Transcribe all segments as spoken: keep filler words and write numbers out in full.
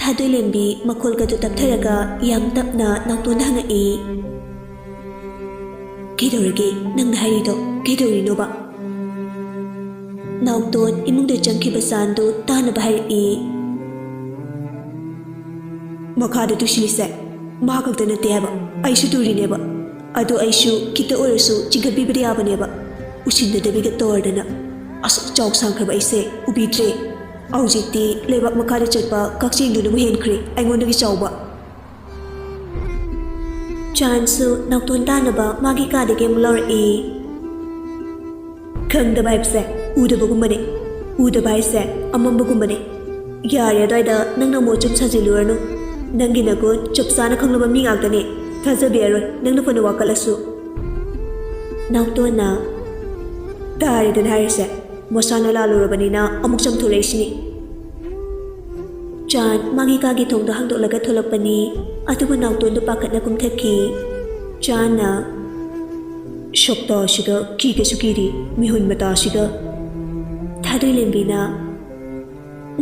ꯊꯥꯗꯣꯏꯂꯦꯝꯕꯤ ꯃꯈꯣꯜꯒꯗꯨ ꯇꯞꯊꯔꯒ ꯌꯥꯝ ꯇꯞꯅ ꯅꯥꯎꯇꯣꯟꯗ ꯍꯪꯉꯛꯏ꯫ "ꯀꯩꯗꯧꯔꯒꯦ? ꯅꯪꯅ ꯍꯥꯏꯔꯤꯗꯣ ꯀꯩꯗꯧꯔꯤꯅꯣꯕ?" ꯅꯥꯎꯇꯣꯟ ꯏꯃꯨꯡꯗ ꯆꯪꯈꯤꯕ ꯆꯥꯟꯗꯨ ꯇꯥꯅꯕ ꯍꯥꯏꯔꯛꯏ꯫ "ꯃꯈꯥꯗ ꯇꯨꯁꯤꯜꯂꯤꯁꯦ ꯃꯥ ꯈꯛꯇ ꯅꯠꯇꯦ ꯍꯥꯏꯕ, ꯑꯩꯁꯨ ꯇꯨꯔꯤꯅꯦꯕ꯫ ꯑꯗꯣ ꯑꯩꯁꯨ ꯈꯤꯇ ꯑꯣꯏꯔꯁꯨ ꯆꯤꯡꯈꯠꯄꯤꯕꯗꯤ ꯌꯥꯕꯅꯦꯕ꯫ ꯎꯁꯤꯟꯅꯗꯕꯤꯒ ꯇꯧꯔꯗꯅ꯫ ꯑꯁꯨꯛ ꯆꯥꯎ ꯁꯥꯡꯈ꯭ꯔꯕ ꯑꯩꯁꯦ ꯎꯕꯤꯗ꯭ꯔꯦ꯫ ꯍꯧꯖꯤꯛꯇꯤ ꯂꯩꯕꯥꯛ ꯃꯈꯥꯗ ꯆꯠꯄ ꯀꯛꯆꯦꯡꯗꯨꯅꯕꯨ ꯍꯦꯟꯈ꯭ꯔꯦ ꯑꯩꯉꯣꯟꯗꯒꯤ ꯆꯥꯎꯕ꯫" ꯆꯥꯟꯁꯨ ꯅꯥꯎꯇꯣꯟ ꯇꯥꯅꯕ ꯃꯥꯒꯤ ꯀꯥꯗꯒꯤ ꯑꯃꯨꯛ ꯂꯧꯔꯛꯏ꯫ "ꯈꯪꯗꯕ ꯍꯥꯏꯕꯁꯦ ꯎꯗꯕꯒꯨꯝꯕꯅꯦ, ꯎꯗꯕ ꯍꯥꯏꯁꯦ ꯑꯃꯝꯕꯒꯨꯝꯕꯅꯦ꯫ ꯌꯥꯔꯦ, ꯑꯗꯨꯋꯥꯏꯗ ꯅꯪꯅ ꯃꯣꯠ ꯁꯨꯝ ꯁꯥꯖꯤꯜꯂꯨꯔꯅꯨ꯫ ꯅꯪꯒꯤ ꯅꯒꯨꯟ ꯆꯞ ꯆꯥꯅ ꯈꯪꯂꯕ ꯃꯤ ꯉꯥꯛꯇꯅꯦ꯫ ꯊꯥꯖꯕꯤꯔꯔꯣꯏ ꯅꯪꯅ ꯐꯅ ꯋꯥꯀꯠꯂꯁꯨ꯫" ꯅꯥꯎꯇꯣꯟꯅ, "ꯇꯥꯔꯦꯗꯅ ꯍꯥꯏꯔꯤꯁꯦ, ꯃꯁꯥꯅ ꯂꯥꯜꯂꯨꯔꯕꯅꯤꯅ ꯑꯃꯨꯛ ꯆꯝꯊꯣꯔꯛꯏꯁꯤꯅꯤ꯫" ꯆꯥꯟ ꯃꯥꯒꯤ ꯀꯥꯒꯤ ꯊꯣꯡꯗꯣ ꯍꯥꯡꯗꯣꯛꯂꯒ ꯊꯣꯛꯂꯛꯄꯅꯤ꯫ ꯑꯗꯨꯕꯨ ꯅꯥꯎꯇꯣꯟꯗꯨ ꯄꯥꯈꯠꯅ ꯀꯨꯝꯊꯈꯤ꯫ ꯆꯥꯟꯅ, "ꯁꯛꯇꯥꯁꯤꯒ ꯀꯤꯒꯁꯨ ꯀꯤꯔꯤ, ꯃꯤꯍꯨꯟ ꯃꯇꯥꯁꯤꯒ꯫ ꯊꯥꯗꯣꯏꯂꯦꯝꯕꯤꯅ,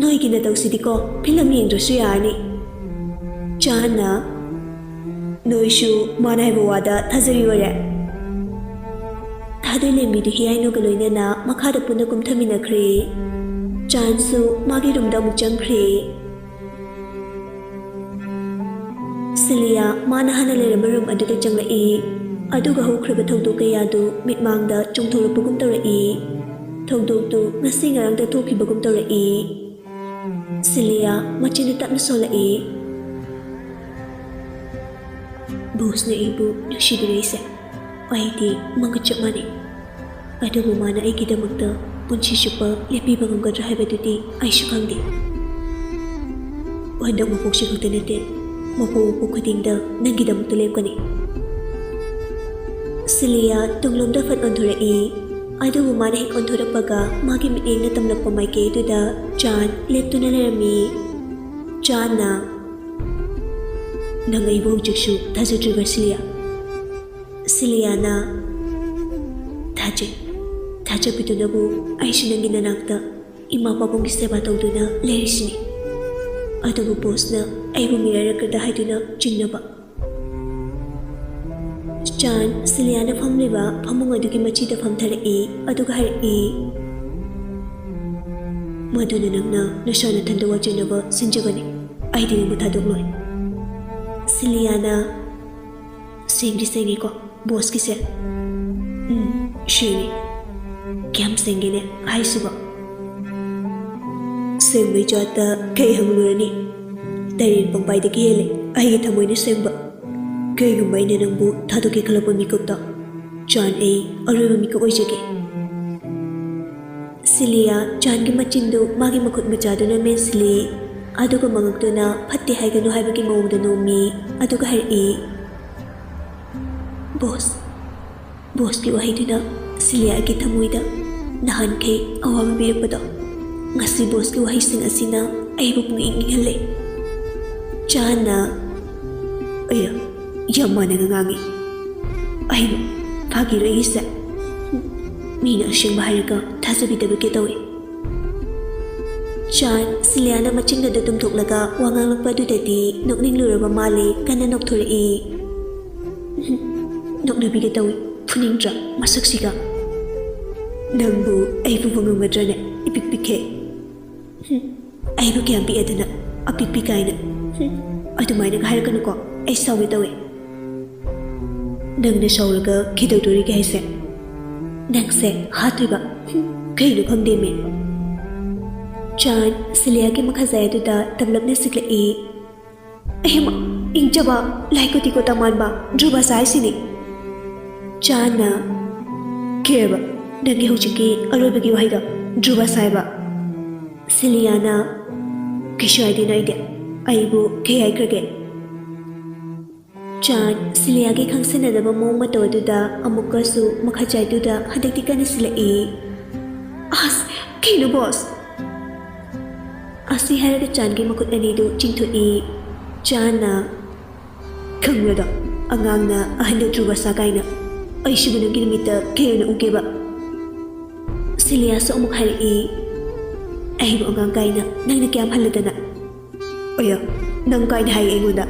ꯅꯣꯏꯒꯤ ꯅꯇꯧꯁꯤꯗꯤꯀꯣ ꯐꯤꯂꯝ ꯌꯦꯡꯗ꯭ꯔꯁꯨ ꯌꯥꯔꯅꯤ꯫" ꯆꯥꯟꯅ, "ꯅꯣꯏꯁꯨ ꯃꯥꯅ ꯍꯥꯏꯕ ꯋꯥꯗ ꯊꯥꯖꯔꯤ ꯑꯣꯏꯔꯦ꯫" ꯊꯥꯗꯣꯏꯂꯦꯝꯕꯤꯗꯨ ꯍꯤꯌꯥꯏꯅꯨꯒ ꯂꯣꯏꯅꯅ ꯃꯈꯥꯗ ꯄꯨꯟꯅ ꯀꯨꯝꯊꯃꯤꯟꯅꯈ꯭ꯔꯦ꯫ ꯆꯥꯟꯁꯨ ꯃꯥꯒꯤ ꯔꯨꯝꯗ ꯑꯃꯨꯛ ꯆꯪꯈ꯭ꯔꯦ꯫ ꯁꯤꯂꯤꯌꯥ ꯃꯥꯅ ꯍꯥꯟꯅ ꯂꯩꯔꯝꯕ ꯔꯨꯝ ꯑꯗꯨꯗ ꯆꯪꯂꯛꯏ꯫ ꯑꯗꯨꯒ ꯍꯧꯈ꯭ꯔꯕ ꯊꯧꯗꯣꯛ ꯀꯌꯥꯗꯨ ꯃꯤꯠꯃꯥꯡꯗ ꯆꯣꯡꯊꯣꯔꯛꯄꯒꯨꯝ ꯇꯧꯔꯛꯏ꯫ ꯊꯧꯗꯣꯛꯇꯨ ꯉꯁꯤ ꯉꯔꯥꯡꯗ ꯊꯣꯛꯈꯤꯕꯒꯨꯝ ꯇꯧꯔꯛꯏ꯫ ꯁꯤꯂꯤꯌꯥ ꯃꯆꯤꯟꯗꯨ ꯇꯞꯅ ꯁꯣꯜꯂꯛꯏ꯫ "ꯕꯣꯁꯅ ꯑꯩꯕꯨ ꯅꯨꯡꯁꯤꯕꯤꯔꯛꯏꯁꯦ ꯑꯩꯗꯤ ꯃꯥꯒ ꯆꯞ ꯃꯥꯟꯅꯩ꯫ ꯑꯗꯨꯕꯨ ꯃꯥꯅ ꯑꯩꯒꯤꯗꯃꯛꯇ ꯄꯨꯟꯁꯤ ꯆꯨꯞꯄ ꯂꯦꯞꯄꯤꯕ ꯉꯝꯒꯗ꯭ꯔꯥ ꯍꯥꯏꯕꯗꯨꯗꯤ ꯑꯩꯁꯨ ꯈꯪꯗꯦ꯫ ꯍꯟꯗꯛ ꯃꯄꯣꯛꯁꯤ ꯈꯛꯇ ꯅꯠꯇꯦ, ꯃꯄꯣꯛ ꯃꯄꯣꯛ ꯈꯨꯗꯤꯡꯗ ꯅꯪꯒꯤꯗꯃꯛꯇ ꯂꯦꯞꯀꯅꯤ꯫" ꯁꯤꯂꯤꯌꯥ ꯇꯨꯡꯂꯣꯝꯗ ꯐꯠ ꯑꯣꯟꯊꯣꯔꯛꯏ꯫ ꯑꯗꯨꯕꯨ ꯃꯥꯅ ꯍꯦꯛ ꯑꯣꯟꯊꯣꯔꯛꯄꯒ ꯃꯥꯒꯤ ꯃꯤꯠꯌꯦꯡꯅ ꯇꯝꯂꯛꯄ ꯃꯥꯏꯀꯩꯗꯨꯗ ꯆꯥꯟ ꯂꯦꯞꯇꯨꯅ ꯂꯩꯔꯝꯃꯤ꯫ ꯆꯥꯟꯅ, "ꯅꯪ ꯑꯩꯕꯨ ꯍꯧꯖꯤꯛꯁꯨ ꯊꯥꯖꯗ꯭ꯔꯤꯕ꯭ꯔꯥ, ꯁꯤꯂꯤꯌꯥ?" ꯁꯤꯂꯤꯌꯥꯅ, "ꯊꯥꯖꯩ꯫ ꯊꯥꯖꯕꯤꯗꯨꯅꯕꯨ ꯑꯩꯁꯨ ꯅꯪꯒꯤ ꯅꯅꯥꯛꯇ ꯏꯃꯥ ꯄꯥꯕꯨꯡꯒꯤ ꯁꯦꯕꯥ ꯇꯧꯗꯨꯅ ꯂꯩꯔꯤꯁꯤꯅꯤ꯫" ꯑꯗꯨꯕꯨ ꯕꯣꯁꯅ ꯑꯩꯕꯨ ꯃꯤꯔꯥꯏꯔꯛꯀꯗ ꯍꯥꯏꯗꯨꯅ ꯆꯤꯡꯅꯕ꯫ ꯆꯥꯟ ꯁꯤꯂꯤꯌꯥꯅ ꯐꯝꯂꯤꯕ ꯐꯃꯨꯡ ꯑꯗꯨꯒꯤ ꯃꯆꯤꯗ ꯐꯝꯊꯔꯛꯏ, ꯑꯗꯨꯒ ꯍꯥꯏꯔꯛꯏ, "ꯃꯗꯨꯅ ꯅꯪꯅ ꯅꯁꯥ ꯅꯊꯟꯗ ꯋꯥꯖꯅꯕ ꯁꯤꯟꯖꯕꯅꯤ꯫ ꯑꯩꯗꯤ ꯅꯪꯕꯨ ꯊꯥꯗꯣꯛꯂꯣꯏ꯫" ꯁꯤꯂꯤꯌꯥꯅ, "ꯁꯦꯡꯗꯤ ꯁꯦꯡꯉꯤꯀꯣ ꯕꯣꯁꯀꯤꯁꯦ?" "ꯎꯝ, ꯁꯦꯡꯉꯤ꯫ ꯀꯌꯥꯝ ꯁꯦꯡꯒꯦꯅꯦ ꯍꯥꯏꯁꯤꯕꯣ?" "ꯁꯦꯡꯕꯩ ꯆꯥꯠꯇ ꯀꯩ ꯍꯪꯂꯨꯔꯅꯤ? ꯇꯔꯦꯠ ꯄꯪꯄꯥꯏꯗꯒꯤ ꯍꯦꯜꯂꯦ ꯑꯩꯒꯤ ꯊꯃꯣꯏꯅ ꯁꯦꯡꯕ꯫ ꯀꯩꯒꯨꯝꯕ ꯑꯩꯅ ꯅꯪꯕꯨ ꯊꯥꯗꯣꯛꯀꯦ ꯈꯜꯂꯛꯄ ꯃꯤꯀꯨꯞꯇ, ꯆꯥꯟ, ꯑꯩ ꯑꯔꯣꯏꯕ ꯃꯤꯀꯨꯞ ꯑꯣꯏꯖꯒꯦ꯫" ꯁꯤꯂꯤꯌꯥ ꯆꯥꯟꯒꯤ ꯃꯆꯤꯟꯗꯨ ꯃꯥꯒꯤ ꯃꯈꯨꯠ ꯃꯆꯥꯗꯨꯅ ꯃꯦꯟꯁꯤꯜꯂꯤ, ꯑꯗꯨꯒ ꯃꯉꯛꯇꯨꯅ ꯐꯠꯇꯦ ꯍꯥꯏꯒꯅꯨ ꯍꯥꯏꯕꯒꯤ ꯃꯑꯣꯡꯗ ꯅꯣꯝꯃꯤ, ꯑꯗꯨꯒ ꯍꯥꯏꯔꯛꯏ, "ꯕꯣꯁ, ꯕꯣꯁꯀꯤ ꯋꯥꯍꯩꯗꯨꯅ ꯁꯤꯂꯤꯌꯥꯒꯤ ꯊꯃꯣꯏꯗ ꯅꯍꯥꯟꯈꯩ ꯑꯋꯥꯕ ꯄꯤꯔꯛꯄꯗꯣ, ꯉꯁꯤ ꯕꯣꯁꯀꯤ ꯋꯥꯍꯩꯁꯤꯡ ꯑꯁꯤꯅ ꯑꯩꯕꯨ ꯄꯨꯛꯅꯤꯡ ꯏꯪꯍꯜꯂꯦ꯫" ꯆꯥꯟꯅ, "ꯑꯌꯥ, ꯌꯥꯝ ꯃꯥꯟꯅꯅ ꯉꯥꯡꯉꯤ꯫ ꯑꯩꯕꯨ ꯐꯥꯒꯤꯔꯣꯏꯒꯤꯁꯦ꯫ ꯃꯤꯅ ꯑꯁꯦꯡꯕ ꯍꯥꯏꯔꯒ ꯊꯥꯖꯕꯤꯗꯕꯒꯤ ꯇꯧꯏ꯫" ꯆꯥꯟ ꯁꯤꯂꯤꯌꯥꯅ ꯃꯆꯤꯟꯒꯗ ꯇꯨꯝꯊꯣꯛꯂꯒ ꯋꯥ ꯉꯥꯡꯂꯛꯄ ꯑꯗꯨꯗꯗꯤ ꯅꯣꯛꯅꯤꯡꯂꯨꯔꯕ ꯃꯥꯜꯂꯦ, ꯀꯟꯅ ꯅꯣꯛꯊꯣꯔꯛꯏ꯫ "ꯅꯣꯛꯅꯕꯤꯒꯦ ꯇꯧꯏ, ꯐꯨꯅꯤꯡꯗ꯭ꯔꯥ ꯃꯁꯛꯁꯤꯒ? ꯅꯪꯕꯨ ꯑꯩ ꯐꯨꯕ ꯉꯝꯒꯗ꯭ꯔꯅꯦ? ꯏꯄꯤꯛ ꯄꯤꯛꯈꯩ꯫ ꯍꯨꯝ, ꯑꯩꯕꯨ ꯀꯌꯥꯝ ꯄꯤꯛꯑꯗꯅ ꯑꯄꯤꯛꯄꯤ ꯀꯥꯏꯅ꯫ ꯍꯨꯝ, ꯑꯗꯨꯃꯥꯏꯅꯒ ꯍꯥꯏꯔꯛꯀꯅꯨꯀꯣ, ꯑꯩ ꯁꯥꯎꯒꯦ ꯇꯧꯋꯦ꯫" "ꯅꯪꯅ ꯁꯥꯎꯔꯒ ꯀꯩꯗꯧꯗꯣꯔꯤꯒꯦ ꯍꯥꯏꯁꯦ? ꯅꯪꯁꯦ ꯍꯥꯠꯇꯣꯏꯕ꯫ ꯍꯨꯝ, ꯀꯩꯅꯣ ꯈꯪꯗꯦꯃꯦ꯫" ꯆꯥꯟ ꯁꯤꯂꯤꯌꯥꯒꯤ ꯃꯈꯥꯖꯥꯏ ꯑꯗꯨꯗ ꯇꯝꯂꯞꯅ ꯁꯤꯛꯂꯛꯏ꯫ "ꯑꯍꯦꯃ, ꯏꯪꯆꯕ, ꯂꯥꯏꯀꯣ ꯇꯤꯀꯣ ꯇꯃꯥꯟꯕ ꯗ꯭ꯔꯨꯕꯁ ꯍꯥꯏꯁꯤꯅꯤ꯫" ꯆꯥꯟꯅ, "ꯀꯩꯕ? ꯅꯪꯒꯤ ꯍꯧꯖꯤꯛꯀꯤ ꯑꯔꯣꯏꯕꯒꯤ ꯋꯥꯍꯩꯗꯣ ꯗ꯭ꯔꯨꯕꯁ ꯍꯥꯏꯕ?" ꯁꯤꯂꯤꯌꯥꯅ, "ꯀꯩꯁꯨ ꯍꯥꯏꯗꯦꯅ ꯑꯩꯗꯤ꯫ ꯑꯩꯕꯨ ꯀꯩ ꯍꯥꯏꯈ꯭ꯔꯒꯦ?" ꯆꯥꯟ ꯁꯤꯂꯤꯌꯥꯒꯤ ꯈꯪꯁꯤꯟꯅꯗꯕ ꯃꯑꯣꯡ ꯃꯇꯧ ꯑꯗꯨꯗ ꯑꯃꯨꯛꯀꯁꯨ ꯃꯈꯥꯖꯥꯏꯗꯨꯗ ꯍꯟꯗꯛꯇꯤ ꯀꯟꯅ ꯁꯤꯜꯂꯛꯏ꯫ "ꯑꯁ, ꯀꯩꯅꯣ ꯕꯣꯁ?" ꯑꯁꯤ ꯍꯥꯏꯔꯒ ꯆꯥꯟꯒꯤ ꯃꯈꯨꯠ ꯑꯅꯤꯗꯨ ꯆꯤꯡꯊꯣꯛꯏ꯫ ꯆꯥꯟꯅ, "ꯈꯪꯕ꯭ꯔꯗꯣ, ꯑꯉꯥꯡꯅ ꯑꯍꯟꯗ ꯗ꯭ꯔꯨꯕꯁꯥ ꯀꯥꯏꯅ꯫ ꯑꯩꯁꯤꯕꯨ ꯅꯪꯒꯤ ꯅꯨꯃꯤꯠꯇ ꯀꯩ ꯑꯣꯏꯅ ꯎꯒꯦꯕ?" ꯁꯤꯂꯤꯌꯥꯁꯨ ꯑꯃꯨꯛ ꯍꯥꯏꯔꯛꯏ, "ꯑꯩꯕꯨ ꯑꯉꯥꯡ ꯀꯥꯏꯅ ꯅꯪꯅ ꯀꯌꯥꯝ ꯍꯜꯂꯗꯅ?" ꯑꯌꯥ, ꯅꯪ ꯀꯥꯏꯗ ꯍꯥꯏ ꯑꯩꯉꯣꯟꯗ?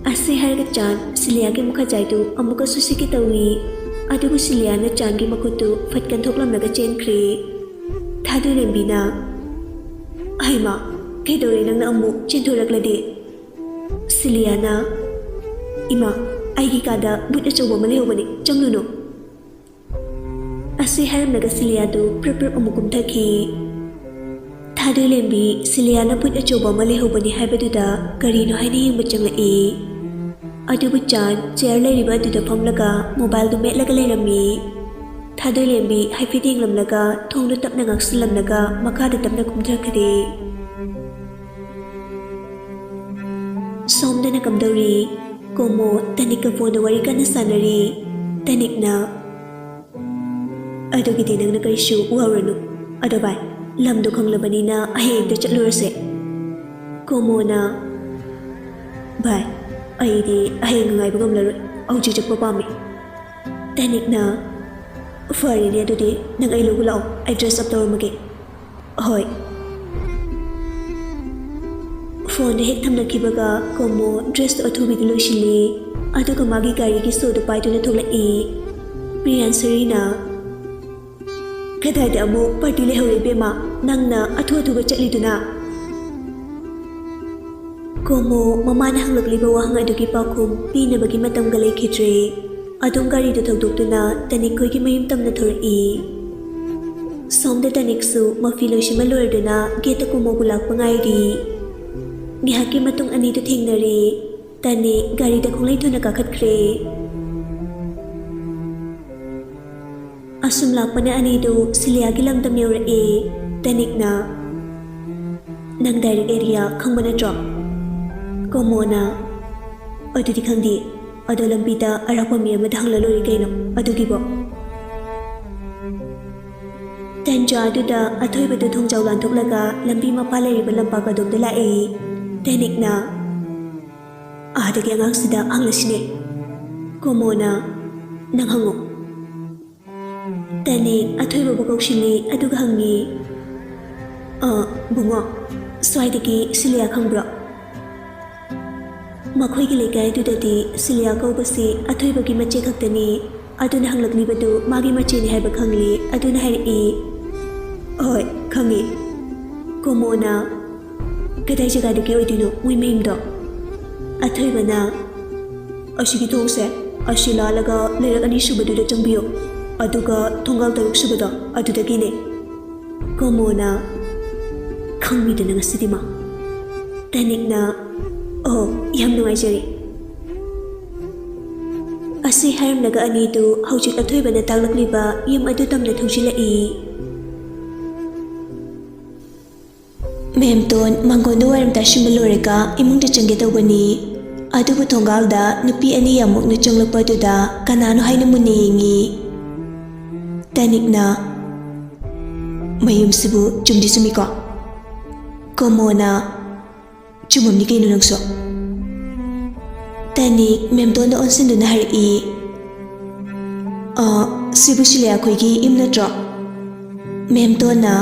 ꯑꯁꯤ ꯍꯥꯏꯔꯒ ꯆꯥꯟ ꯁꯤꯂꯤꯌꯥꯒꯤ ꯃꯈꯥꯖꯥꯏꯗꯨ ꯑꯃꯨꯛꯀꯁꯨ ꯁꯤꯛꯀꯦ ꯇꯧꯏ꯫ ꯑꯗꯨꯕꯨ ꯁꯤꯂꯤꯌꯥꯅ ꯆꯥꯟꯒꯤ ꯃꯈꯨꯠꯇꯨ ꯐꯠ ꯀꯟꯊꯣꯛꯂꯝꯂꯒ ꯆꯦꯟꯈ꯭ꯔꯦ꯫ ꯊꯥꯗꯣꯏꯂꯦꯝꯕꯤꯅ, "ꯍꯩꯃꯥ, ꯀꯩꯗꯧꯔꯦ ꯅꯪꯅ ꯑꯃꯨꯛ ꯆꯦꯟꯊꯣꯔꯛꯂꯗꯤ?" ꯁꯤꯂꯤꯌꯥꯅ, "ꯏꯃꯥ, ꯑꯩꯒꯤ ꯀꯥꯗ ꯕꯨꯠ ꯑꯆꯧꯕ ꯑꯃ ꯂꯩꯍꯧꯕꯅꯤ, ꯆꯪꯂꯨꯅꯨ꯫" ꯑꯁꯤ ꯍꯥꯏꯔꯝꯂꯒ ꯁꯤꯂꯤꯌꯥꯗꯨ ꯄ꯭ꯔꯞ ꯄ꯭ꯔꯞ ꯑꯃꯨꯛ ꯀꯨꯝꯊꯈꯤ꯫ ꯊꯥꯗꯣꯏꯂꯦꯝꯕꯤ ꯁꯤꯂꯤꯌꯥꯅ ꯕꯨꯠ ꯑꯆꯧꯕ ꯑꯃ ꯂꯩꯍꯧꯕꯅꯤ ꯍꯥꯏꯕꯗꯨꯗ ꯀꯔꯤꯅꯣ ꯍꯥꯏꯅ ꯌꯦꯡꯕ ꯆꯪꯂꯛꯏ꯫ ꯑꯗꯨꯕꯨ ꯆꯥꯟ ꯆꯤꯌꯔ ꯂꯩꯔꯤꯕ ꯑꯗꯨꯗ ꯐꯝꯂꯒ ꯃꯣꯕꯥꯏꯜꯗꯨ ꯃꯦꯠꯂꯒ ꯂꯩꯔꯝꯃꯤ꯫ ꯊꯥꯗꯣꯏꯂꯦꯝꯕꯤ ꯍꯥꯏꯐꯦꯠ ꯌꯦꯡꯂꯝꯂꯒ ꯊꯣꯡꯗꯨ ꯇꯞꯅ ꯉꯥꯛꯁꯤꯜꯂꯝꯂꯒ ꯃꯈꯥꯗ ꯇꯞꯅ ꯀꯨꯝꯊꯈ꯭ꯔꯦ꯫ ꯁꯣꯝꯗꯅ ꯀꯝꯗꯧꯔꯤ? ꯀꯣꯃꯣ ꯇꯅꯤꯛꯀ ꯐꯣꯟꯗ ꯋꯥꯔꯤ ꯀꯟꯅ ꯁꯥꯟꯅꯔꯤ꯫ ꯇꯅꯤꯛꯅ, "ꯑꯗꯨꯒꯤꯗꯤ ꯅꯪꯅ ꯀꯔꯤꯁꯨ ꯋꯥꯔꯨꯔꯅꯨ꯫ ꯑꯗꯣ ꯚꯥꯏ, ꯂꯝꯗꯣ ꯈꯪꯂꯕꯅꯤꯅ ꯍꯌꯦꯡ ꯍꯦꯛꯇ ꯆꯠꯂꯨꯔꯁꯦ꯫" ꯀꯣꯃꯣꯅ, "ꯚꯥꯏ, ꯑꯩꯗꯤ ꯍꯌꯦꯡ ꯉꯥꯏꯕ ꯉꯝꯂꯔꯣꯏ, ꯍꯧꯖꯤꯛ ꯆꯠꯄ ꯄꯥꯝꯃꯤ꯫" ꯇꯅꯤꯛꯅ, "ꯐꯔꯦꯅꯦ, ꯑꯗꯨꯗꯤ ꯅꯪ ꯑꯩ ꯂꯧꯕ ꯂꯥꯛꯑꯣ, ꯑꯩ ꯗ꯭ꯔꯦꯁ ꯑꯞ ꯇꯧꯔꯝꯃꯒꯦ꯫" "ꯍꯣꯏ꯫" ꯐꯣꯟꯗꯨ ꯍꯦꯛ ꯊꯝꯅꯈꯤꯕꯒ ꯀꯣꯃꯣ ꯗ꯭ꯔꯦꯁꯇꯨ ꯑꯊꯨꯕꯤꯗ ꯂꯣꯏꯁꯤꯜꯂꯤ꯫ ꯑꯗꯨꯒ ꯃꯥꯒꯤ ꯒꯥꯔꯤꯒꯤ ꯁꯣꯗꯨ ꯄꯥꯏꯗꯨꯅ ꯊꯣꯛꯂꯛꯏ꯫ ꯄ꯭ꯔꯤꯌꯥꯟꯁꯔꯤꯅ, "ꯀꯗꯥꯏꯗ ꯑꯃꯨꯛ ꯄꯥꯔꯇꯤ ꯂꯩꯍꯧꯔꯦ ꯏꯕꯦꯝꯃ, ꯅꯪꯅ ꯑꯊꯨ ꯑꯊꯨꯕ ꯆꯠꯂꯤꯗꯨꯅ?" ꯀꯣꯃꯣ ꯃꯃꯥꯅ ꯍꯪꯂꯛꯂꯤꯕ ꯋꯥꯍꯪ ꯑꯗꯨꯒꯤ ꯄꯥꯎꯈꯨꯝ ꯄꯤꯅꯕꯒꯤ ꯃꯇꯝꯒ ꯂꯩꯈꯤꯗ꯭ꯔꯦ꯫ ꯑꯗꯨꯝ ꯒꯥꯔꯤꯗꯨ ꯊꯧꯗꯣꯛꯇꯨꯅ ꯇꯅꯤꯛ ꯈꯣꯏꯒꯤ ꯃꯌꯨꯝ ꯇꯝꯅ ꯊꯣꯔꯛꯏ꯫ ꯁꯣꯝꯗ ꯇꯅꯤꯛꯁꯨ ꯃꯐꯤ ꯂꯣꯏꯁꯤꯟꯕ ꯂꯣꯏꯔꯗꯨꯅ ꯒꯦꯠꯇ ꯀꯣꯃꯣꯕꯨ ꯂꯥꯛꯄ ꯉꯥꯏꯔꯤ꯫ ꯉꯥꯏꯍꯥꯛꯀꯤ ꯃꯇꯨꯡ ꯑꯅꯤꯗꯨ ꯊꯦꯡꯅꯔꯦ꯫ ꯇꯅꯤꯛ ꯒꯥꯔꯤꯗ ꯈꯣꯡꯂꯩ ꯊꯨꯅ ꯀꯥꯈꯠꯈ꯭ꯔꯦ꯫ ꯑꯁꯨꯝ ꯂꯥꯛꯄꯅ ꯑꯅꯤꯗꯨ ꯁꯤꯂꯤꯌꯥꯒꯤ ꯂꯝꯗꯝ ꯌꯧꯔꯛꯑꯦ꯫ ꯇꯅꯤꯛꯅ, "ꯅꯪ ꯗꯥꯏꯔꯦꯛ ꯑꯦꯔꯤꯌꯥ ꯈꯪꯕ ꯅꯠꯇ꯭ꯔꯣ?" ꯀꯣꯃꯣꯅ, "ꯑꯗꯨꯗꯤ ꯈꯪꯗꯦ, ꯑꯗꯣ ꯂꯝꯕꯤꯗ ꯑꯔꯥꯞꯄ ꯃꯤ ꯑꯃꯗ ꯍꯪꯂ ꯂꯣꯏꯔꯦ ꯀꯩꯅꯣ, ꯑꯗꯨꯒꯤꯕꯣ?" ꯇꯟꯖꯥꯗꯨꯗ ꯑꯊꯣꯏꯕꯗꯨ ꯊꯣꯡꯖꯥꯎ ꯂꯥꯟꯊꯣꯛꯂꯒ ꯂꯝꯕꯤ ꯃꯄꯥ ꯂꯩꯔꯤꯕ ꯂꯝꯄꯥꯛ ꯑꯗꯣꯝꯗ ꯂꯥꯛꯏ꯫ ꯇꯅꯤꯛꯅ, "ꯑꯥꯗꯒꯤ ꯑꯉꯥꯡꯁꯤꯗ ꯍꯪꯂꯁꯤꯅꯦ꯫" ꯀꯣꯃꯣꯅ, "ꯅꯪ ꯍꯪꯉꯨ꯫" ꯇꯅꯤꯛ ꯑꯊꯣꯏꯕꯕꯨ ꯀꯧꯁꯤꯜꯂꯤ, ꯑꯗꯨꯒ ꯍꯪꯉꯤ, "ꯑ, ꯕꯨꯡꯉꯣ, ꯁ꯭ꯋꯥꯏꯗꯒꯤ ꯁꯤꯂꯤꯌꯥ ꯈꯪꯕ꯭ꯔꯣ? ꯃꯈꯣꯏꯒꯤ ꯂꯩꯀꯥꯏ ꯑꯗꯨꯗꯗꯤ ꯁꯤꯂꯤꯌꯥ ꯀꯧꯕꯁꯤ ꯑꯊꯣꯏꯕꯒꯤ ꯃꯆꯦ ꯈꯛꯇꯅꯤ꯫ ꯑꯗꯨꯅ ꯍꯪꯂꯛꯂꯤꯕꯗꯨ ꯃꯥꯒꯤ ꯃꯆꯦꯅꯤ ꯍꯥꯏꯕ ꯈꯪꯂꯤ꯫ ꯑꯗꯨꯅ ꯍꯥꯏꯔꯛꯏ, "ꯍꯣꯏ, ꯈꯪꯉꯤ꯫" ꯀꯣꯃꯣꯅ, "ꯀꯗꯥꯏ ꯖꯒꯥꯗꯒꯤ ꯑꯣꯏꯗꯣꯏꯅꯣ ꯃꯣꯏ ꯃꯌꯨꯝꯗꯣ?" ꯑꯊꯣꯏꯕꯅ, "ꯑꯁꯤꯒꯤ ꯊꯣꯡꯁꯦ ꯑꯁꯤ ꯂꯥꯜꯂꯒ ꯂꯩꯔꯛ ꯑꯅꯤ ꯁꯨꯕꯗꯨꯗ ꯆꯪꯕꯤꯌꯨ, ꯑꯗꯨꯒ ꯊꯣꯡꯒꯥꯜ ꯇꯔꯨꯛ ꯁꯨꯕꯗꯣ ꯑꯗꯨꯗꯒꯤꯅꯦ꯫" ꯀꯣꯃꯣꯅ, "ꯈꯪꯕꯤꯗꯅ ꯉꯁꯤꯗꯤ ꯃꯥ꯫" ꯇꯅꯤꯛꯅ, "ꯑꯣ, ꯌꯥꯝ ꯅꯨꯡꯉꯥꯏꯖꯔꯦ꯫" ꯑꯁꯤ ꯍꯥꯏꯔꯝꯂꯒ ꯑꯅꯤꯗꯨ ꯍꯧꯖꯤꯛ ꯑꯊꯣꯏꯕꯅ ꯇꯥꯛꯂꯛꯂꯤꯕ ꯌꯨꯝ ꯑꯗꯨ ꯇꯝꯅ ꯊꯧꯖꯤꯜꯂꯛꯏ꯫ ꯃꯦꯝꯇꯣꯟ ꯃꯥꯡꯒꯣꯟꯗ ꯋꯥꯏꯔꯝ ꯇꯥꯁꯤꯟꯕ ꯂꯣꯏꯔꯒ ꯏꯃꯨꯡꯗ ꯆꯪꯒꯦ ꯇꯧꯕꯅꯤ꯫ ꯑꯗꯨꯕꯨ ꯊꯣꯡꯒꯥꯜꯗ ꯅꯨꯄꯤ ꯑꯅꯤ ꯌꯥꯝ ꯃꯨꯛꯅ ꯆꯪꯂꯛꯄ ꯑꯗꯨꯗ ꯀꯅꯥꯅꯣ ꯍꯥꯏꯅ ꯃꯨꯟꯅ ꯌꯦꯡꯉꯤ꯫ ꯇꯅꯤꯛꯅ, "ꯃꯌꯨꯝꯁꯤꯕꯨ ꯆꯨꯝꯗꯤ ꯆꯨꯝꯃꯤꯀꯣ?" ꯀꯣꯃꯣꯅ, "ꯆꯨꯝꯃꯝꯅꯤ ꯀꯩꯅꯣ ꯅꯪꯁꯨ꯫" ꯇꯅꯤꯛ ꯃꯦꯝꯇꯣꯟꯗ ꯑꯣꯟꯁꯤꯟꯗꯨꯅ ꯍꯥꯏꯔꯛꯏ, "ꯑ, ꯁꯤꯕꯨ ꯁꯤꯂꯤꯌꯥ ꯈꯣꯏꯒꯤ ꯌꯨꯝ ꯅꯠꯇ꯭ꯔꯣ?" ꯃꯦꯝꯇꯣꯟꯅ,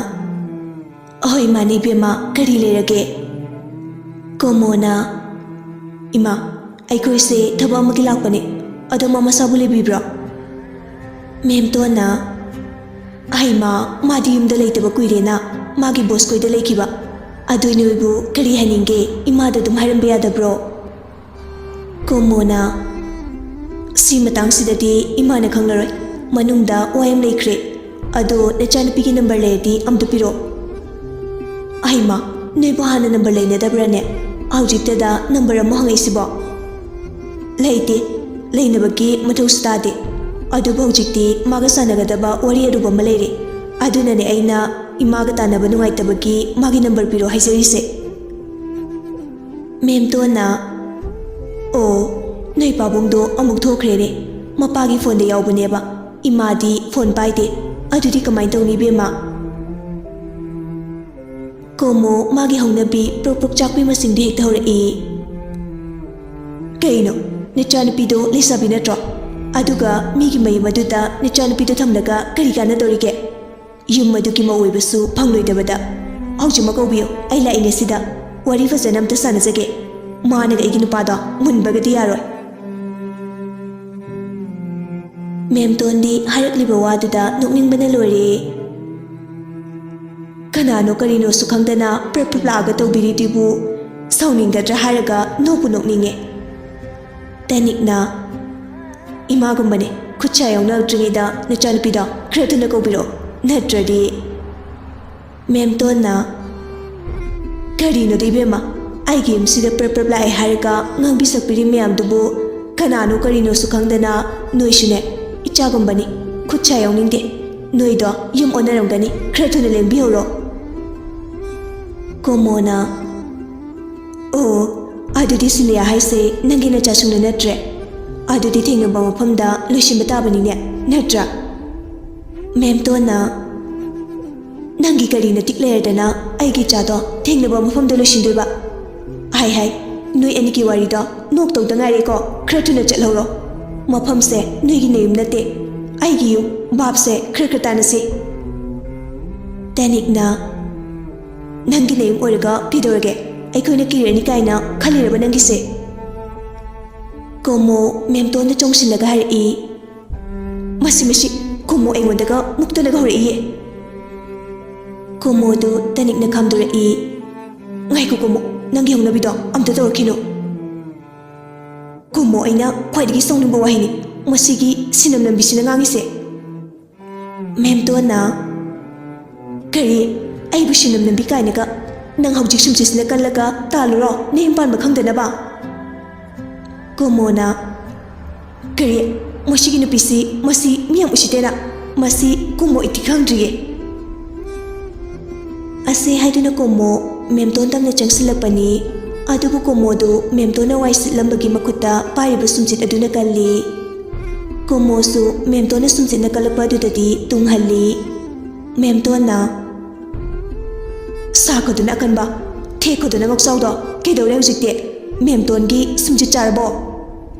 "ꯑꯍꯣꯏ, ꯃꯥꯅꯦ ꯏꯕꯦꯝꯃ, ꯀꯔꯤ ꯂꯩꯔꯒꯦ?" ꯀꯣꯃꯣꯅ, "ꯏꯃꯥ, ꯑꯩꯈꯣꯏꯁꯦ ꯊꯕꯛ ꯑꯃꯒꯤ ꯂꯥꯛꯄꯅꯦ, ꯑꯗꯣ ꯃꯥ ꯃꯁꯥꯕꯨ ꯂꯩꯕꯤꯕ꯭ꯔꯣ?" ꯃꯦꯝꯇꯣꯟꯅ, "ꯍꯩꯃꯥ, ꯃꯥꯗꯤ ꯌꯨꯝꯗ ꯂꯩꯇꯕ ꯀꯨꯏꯔꯦꯅ, ꯃꯥꯒꯤ ꯕꯣꯁ ꯈꯣꯏꯗ ꯂꯩꯈꯤꯕ꯫ ꯑꯗꯨ ꯅꯣꯏꯕꯨ ꯀꯔꯤ ꯍꯥꯏꯅꯤꯡꯒꯦ? ꯏꯃꯥꯗ ꯑꯗꯨꯝ ꯍꯥꯏꯔꯝꯕ ꯌꯥꯗꯕ꯭ꯔꯣ?" ꯀꯣꯃꯣꯅ, "ꯁꯤ ꯃꯇꯥꯡꯁꯤꯗꯗꯤ ꯏꯃꯥꯅ ꯈꯪꯂꯔꯣꯏ, ꯃꯅꯨꯡꯗ ꯋꯥ ꯌꯥꯝ ꯂꯩꯈ꯭ꯔꯦ꯫ ꯑꯗꯣ ꯅꯆꯥꯅꯨꯄꯤꯒꯤ ꯅꯝꯕꯔ ꯂꯩꯔꯗꯤ ꯑꯝꯇ ꯄꯤꯔꯛꯑꯣ꯫" "ꯑꯍꯩꯃꯥ, ꯅꯣꯏꯕꯨ ꯍꯥꯟꯅ ꯅꯝꯕꯔ ꯂꯩꯅꯗꯕ꯭ꯔꯥꯅꯦ? ꯍꯧꯖꯤꯛꯇꯗ ꯅꯝꯕꯔ ꯑꯃꯨꯛ ꯍꯪꯉꯛꯏꯁꯤꯕꯣ?" "ꯂꯩꯇꯦ, ꯂꯩꯅꯕꯒꯤ ꯃꯊꯧꯁꯨ ꯇꯥꯗꯦ꯫ ꯑꯗꯨꯕꯨ ꯍꯧꯖꯤꯛꯇꯤ ꯃꯥꯒ ꯁꯥꯟꯅꯒꯗꯕ ꯋꯥꯔꯤ ꯑꯔꯨꯕ ꯑꯃ ꯂꯩꯔꯦ꯫ ꯑꯗꯨꯅꯅꯦ ꯑꯩꯅ ꯏꯃꯥꯒ ꯇꯥꯟꯅꯕ ꯅꯨꯡꯉꯥꯏꯇꯕꯒꯤ ꯃꯥꯒꯤ ꯅꯝꯕꯔ ꯄꯤꯔꯣ ꯍꯥꯏꯖꯔꯤꯁꯦ꯫" ꯃꯦꯝꯇꯣꯟꯅ, "ꯑꯣ, ꯅꯣꯏ ꯄꯥꯕꯨꯡꯗꯣ ꯑꯃꯨꯛ ꯊꯣꯛꯈ꯭ꯔꯦꯅꯦ꯫ ꯃꯄꯥꯒꯤ ꯐꯣꯟꯗ ꯌꯥꯎꯕꯅꯦꯕ꯫ ꯏꯃꯥꯗꯤ ꯐꯣꯟ ꯄꯥꯏꯗꯦ꯫ ꯑꯗꯨꯗꯤ ꯀꯃꯥꯏꯅ ꯇꯧꯅꯤ ꯏꯕꯦꯝꯃ?" ꯀꯣꯃꯣ ꯃꯥꯒꯤ ꯍꯧꯅꯕꯤ ꯄ꯭ꯔꯣꯛ ꯄ꯭ꯔꯣꯛ ꯆꯥꯛꯄꯤ ꯃꯁꯤꯡꯗꯨ ꯍꯦꯛꯇ ꯍꯧꯔꯛꯏ꯫ "ꯀꯩꯅꯣ, ꯅꯆꯥꯅꯨꯄꯤꯗꯣ ꯂꯩꯁꯥꯕꯤ ꯅꯠꯇ꯭ꯔꯣ? ꯑꯗꯨꯒ ꯃꯤꯒꯤ ꯃꯌꯨꯝ ꯑꯗꯨꯗ ꯅꯆꯥꯅꯨꯄꯤꯗꯣ ꯊꯝꯂꯒ ꯀꯔꯤ ꯀꯥꯟꯅꯗꯧꯔꯤꯒꯦ? ꯌꯨꯝ ꯑꯗꯨꯒꯤ ꯃꯧ ꯑꯣꯏꯕꯁꯨ ꯐꯪꯂꯣꯏꯗꯕꯗ꯫ ꯍꯧꯖꯤꯛꯃꯛ ꯀꯧꯕꯤꯌꯨ, ꯑꯩ ꯂꯥꯛꯏꯅꯦ ꯁꯤꯗ꯫ ꯋꯥꯔꯤ ꯐꯖꯅ ꯑꯝꯇ ꯁꯥꯟꯅꯖꯒꯦ꯫ ꯃꯥꯅꯒ ꯑꯩꯒꯤ ꯅꯨꯄꯥꯗꯣ ꯃꯨꯟꯕꯒꯗꯤ ꯌꯥꯔꯣꯏ꯫ ꯃꯦꯝꯇꯣꯟꯗꯤ ꯍꯥꯏꯔꯛꯂꯤꯕ ꯋꯥꯗꯨꯗ ꯅꯣꯛꯅꯤꯡꯕꯅ ꯂꯣꯏꯔꯦ꯫ ꯀꯅꯥꯅꯣ ꯀꯔꯤꯅꯣꯁꯨ ꯈꯪꯗꯅ ꯄ꯭ꯔꯞ ꯄ꯭ꯔꯞ ꯂꯥꯛꯑꯒ ꯇꯧꯕꯤꯔꯤꯗꯨꯕꯨ ꯁꯥꯎꯅꯤꯡꯒꯗ꯭ꯔꯥ ꯍꯥꯏꯔꯒ ꯅꯣꯛꯄꯨ ꯅꯣꯛꯅꯤꯡꯉꯦ꯫ ꯇꯅꯤꯛꯅ, "ꯏꯃꯥꯒꯨꯝꯕꯅꯦ, ꯈꯨꯠꯁꯥ ꯌꯥꯎꯅꯔꯛꯇ꯭ꯔꯤꯉꯩꯗ ꯅꯆꯥꯅꯨꯄꯤꯗꯣ ꯈꯔ ꯊꯨꯅ ꯀꯧꯕꯤꯔꯛꯑꯣ, ꯅꯠꯇ꯭ꯔꯗꯤ"꯫ ꯃꯦꯝꯇꯣꯟꯅ, "ꯀꯔꯤꯅꯣꯗ ꯏꯕꯦꯝꯃ, ꯑꯩꯒꯤ ꯌꯨꯝꯁꯤꯗ ꯄ꯭ꯔꯞ ꯄ꯭ꯔꯞ ꯂꯥꯛꯑꯦ ꯍꯥꯏꯔꯒ ꯉꯥꯡꯕꯤ ꯁꯛꯄꯤꯔꯤ ꯃꯌꯥꯝꯗꯨꯕꯨ ꯀꯅꯥꯅꯣ ꯀꯔꯤꯅꯣꯁꯨ ꯈꯪꯗꯅ, ꯅꯣꯏꯁꯨꯅꯦ ꯏꯆꯥꯒꯨꯝꯕꯅꯤ, ꯈꯨꯠꯁꯥ ꯌꯥꯎꯅꯤꯡꯗꯦ, ꯅꯣꯏꯗꯣ ꯌꯨꯝ ꯑꯣꯟꯅꯔꯝꯒꯅꯤ, ꯈꯔ ꯊꯨꯅ ꯂꯦꯡꯕꯤꯍꯧꯔꯣ"꯫ ꯀꯣꯃꯣꯅ, "ꯑꯣ, ꯑꯗꯨꯗꯤ ꯁꯤꯂꯤꯌꯥ ꯍꯥꯏꯁꯦ ꯅꯪꯒꯤ ꯅꯆꯥꯁꯤꯡꯗꯣ ꯅꯠꯇ꯭ꯔꯦ? ꯑꯗꯨꯗꯤ ꯊꯦꯡꯅꯕ ꯃꯐꯝꯗ ꯂꯣꯏꯁꯤꯟꯕ ꯇꯥꯕꯅꯤꯅꯦ, ꯅꯠꯇ꯭ꯔꯥ?" ꯃꯦꯝꯇꯣꯟꯅ, "ꯅꯪꯒꯤ ꯀꯔꯤ ꯅꯇꯤꯛ ꯂꯩꯔꯗꯅ ꯑꯩꯒꯤ ꯏꯆꯥꯗꯣ ꯊꯦꯡꯅꯕ ꯃꯐꯝꯗ ꯂꯣꯏꯁꯤꯟꯗꯣꯏꯕ? ꯍꯥꯏ ꯍꯥꯏ, ꯅꯣꯏ ꯑꯅꯤꯒꯤ ꯋꯥꯔꯤꯗꯣ ꯅꯣꯛꯇꯧꯗ ꯉꯥꯏꯔꯦꯀꯣ, ꯈꯔ ꯊꯨꯅ ꯆꯠꯍꯧꯔꯣ꯫ ꯃꯐꯝꯁꯦ ꯅꯣꯏꯒꯤ ꯅꯌꯨꯝ ꯅꯠꯇꯦ, ꯑꯩꯒꯤ ꯌꯨꯝ, ꯚꯥꯞꯁꯦ ꯈꯔ ꯈꯔ ꯇꯥꯅꯁꯤ"꯫ ꯇꯦꯅꯤꯛꯅ, "ꯅꯪꯒꯤ ꯅꯌꯨꯝ ꯑꯣꯏꯔꯒ ꯀꯩꯗꯧꯔꯒꯦ? ꯑꯩꯈꯣꯏꯅ ꯀꯤꯔꯅꯤ ꯀꯥꯏꯅ ꯈꯜꯂꯤꯔꯕ ꯅꯪꯒꯤꯁꯦ?" ꯀꯣꯃꯣ ꯃꯦꯝꯇꯣꯟꯗ ꯆꯣꯡꯁꯤꯜꯂꯒ ꯍꯥꯏꯔꯛꯏ, "ꯃꯁꯤ, ꯃꯁꯤ, ꯀꯣꯃꯣ ꯑꯩꯉꯣꯟꯗꯒ ꯃꯨꯛꯇꯅꯒ ꯍꯧꯔꯛꯏꯌꯦ"꯫ ꯀꯣꯃꯣꯗꯨ ꯇꯅꯤꯛꯅ ꯈꯥꯝꯗꯣꯔꯛꯏ, "ꯉꯥꯏꯈꯣ ꯀꯣꯃꯣ, ꯅꯪꯒꯤ ꯍꯧꯅꯕꯤꯗꯣ ꯑꯝꯇ ꯇꯧꯔꯛꯈꯤꯅꯨ"꯫ ꯀꯣꯃꯣ, ꯑꯩꯅ ꯈ꯭ꯋꯥꯏꯗꯒꯤ ꯁꯥꯎꯅꯤꯡꯕ ꯋꯥꯍꯩꯅꯤ ꯃꯁꯤꯒꯤ ꯁꯤꯅꯝ ꯅꯝꯕꯤꯁꯤꯅ ꯉꯥꯡꯉꯤꯁꯦ꯫ ꯃꯦꯝꯇꯣꯟꯅ, "ꯀꯔꯤ? ꯑꯩꯕꯨ ꯁꯤꯅꯝ ꯅꯝꯕꯤ ꯀꯥꯏꯅꯒ? ꯅꯪ ꯍꯧꯖꯤꯛ ꯁꯨꯝꯆꯤꯠꯁꯤꯅ ꯀꯜꯂꯒ ꯇꯥꯜꯂꯨꯔꯣ, ꯅꯌꯨꯝ ꯄꯥꯟꯕ ꯈꯪꯗꯅꯕ"꯫ ꯀꯣꯃꯣꯅ, "ꯀꯔꯤ? ꯃꯁꯤꯒꯤ ꯅꯨꯄꯤꯁꯤ, ꯃꯁꯤ ꯃꯤ ꯌꯥꯝ ꯎꯁꯤꯠꯇꯦꯅ꯫ ꯃꯁꯤ ꯀꯣꯃꯣ ꯏꯇꯤ ꯈꯪꯗ꯭ꯔꯤꯌꯦ"꯫ ꯑꯁꯦ ꯍꯥꯏꯗꯨꯅ ꯀꯣꯃꯣ ꯃꯦꯝꯇꯣꯟ ꯇꯝꯅ ꯆꯪꯁꯤꯜꯂꯛꯄꯅꯤ꯫ ꯑꯗꯨꯕꯨ ꯀꯣꯃꯣꯗꯨ ꯃꯦꯝꯇꯣꯟꯅ ꯋꯥꯏ ꯁꯤꯠꯂꯝꯕꯒꯤ ꯃꯈꯨꯠꯇ ꯄꯥꯏꯔꯤꯕ ꯁꯨꯝꯆꯤꯠ ꯑꯗꯨꯅ ꯀꯜꯂꯤ꯫ ꯀꯣꯃꯣꯁꯨ ꯃꯦꯝꯇꯣꯟꯅ ꯁꯨꯝꯆꯤꯠꯅ ꯀꯜꯂꯛꯄ ꯑꯗꯨꯗꯗꯤ ꯇꯨꯡꯍꯜꯂꯤ꯫ ꯃꯦꯝꯇꯣꯟꯅ, "ꯁꯥꯈꯣꯗꯨꯅ ꯑꯀꯟꯕ, ꯊꯦꯛꯈꯣꯗꯨꯅ ꯉꯧꯆꯥꯎꯗꯣ, ꯀꯩꯗꯧꯔꯦ ꯍꯧꯖꯤꯛꯇꯤ? ꯃꯦꯝꯇꯣꯟꯒꯤ ꯁꯨꯝꯆꯤꯠ ꯆꯥꯔꯕꯣ?"